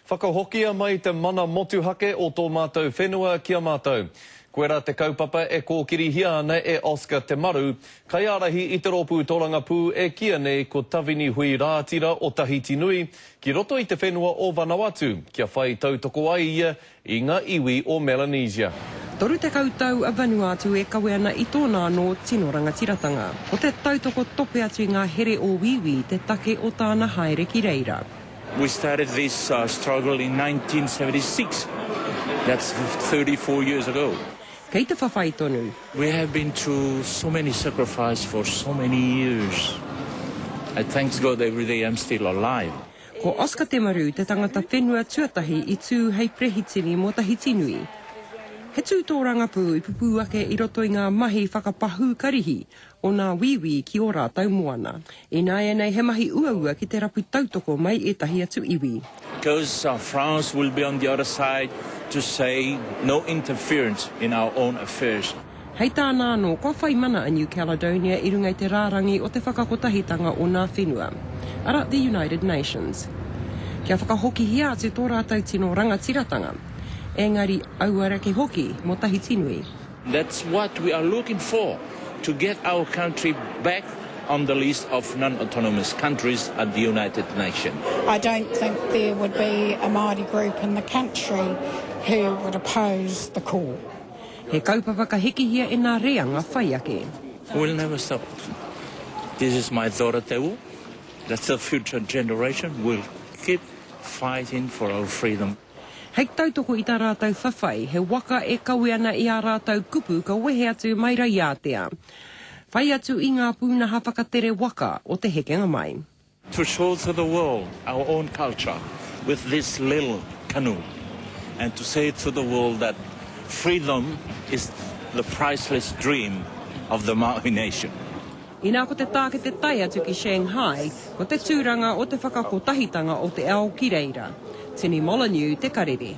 Whakahokia mai te mana motuhake o tō mātou whenua ki a mātou. Koirā te kaupapa e kōkirihia ana e Oscar Te Maru, kaiārahi i te rōpū torangapū e kīia nei ko Tavini Hui Rātira o Tahiti-nui, ki roto i te whenua o Vanuatu, kia whai tautoko ai ia i ngā iwi o Melanesia. 30 tau a Vanuatu e kawe ana i tōna anō tino rangatiratanga. Ko te tautoko tope atu i ngā here o Wīwī te take o tāna haere ki reira. We started this struggle in 1976, that's 34 years ago. Kei te whawhai tonu. We have been through so many sacrifice for so many years. I thanks God every day I'm still alive. Ko Oscar Te Maru te tangata whenua tuatahi i tū hei perehitini mō Tahiti-nui. He tū tōrangapū i pupū ake i roto i ngā mahi whakapahū karihi o nā Wīwī ki ō rātou moana. Ināianei he mahi uaua ki te rapu tautoko mai ētahi atu iwi. Because France will be on the other side to say no interference in our own affairs. Hei tāna anō, kua whai mana a New Caledonia i runga i te rārangi o te Whakakotahitanga o Nā Whenua, arā, the United Nations. Kia whakahokihia atu tō rātou tino rangatiratanga. Engari, auarake hoki mō Tahiti-nui. That's what we are looking for, to get our country back on the list of non-autonomous countries at the United Nations. I don't think there would be a Māori group in the country who would oppose the call. He kaupapa ka hikihia e nā reanga whai ake. We'll never stop. This is my daughter Teu, that's the future generation, we'll keep fighting for our freedom. Hei tautoko i tā rātou whawhai, he waka e kawe ana i ā rātou kupu ka wehe atu mai Raiātea. Whai atu i ngā pūnaha whakatere waka o te hekenga mai. To show to the world our own culture with this little canoe and to say to the world that freedom is the priceless dream of the Maori nation. Inā ko te tāke te tae atu ki Shanghai, ko te tūranga o te whakakotahitanga o te ao ki reira. Tini Molyneux te karere.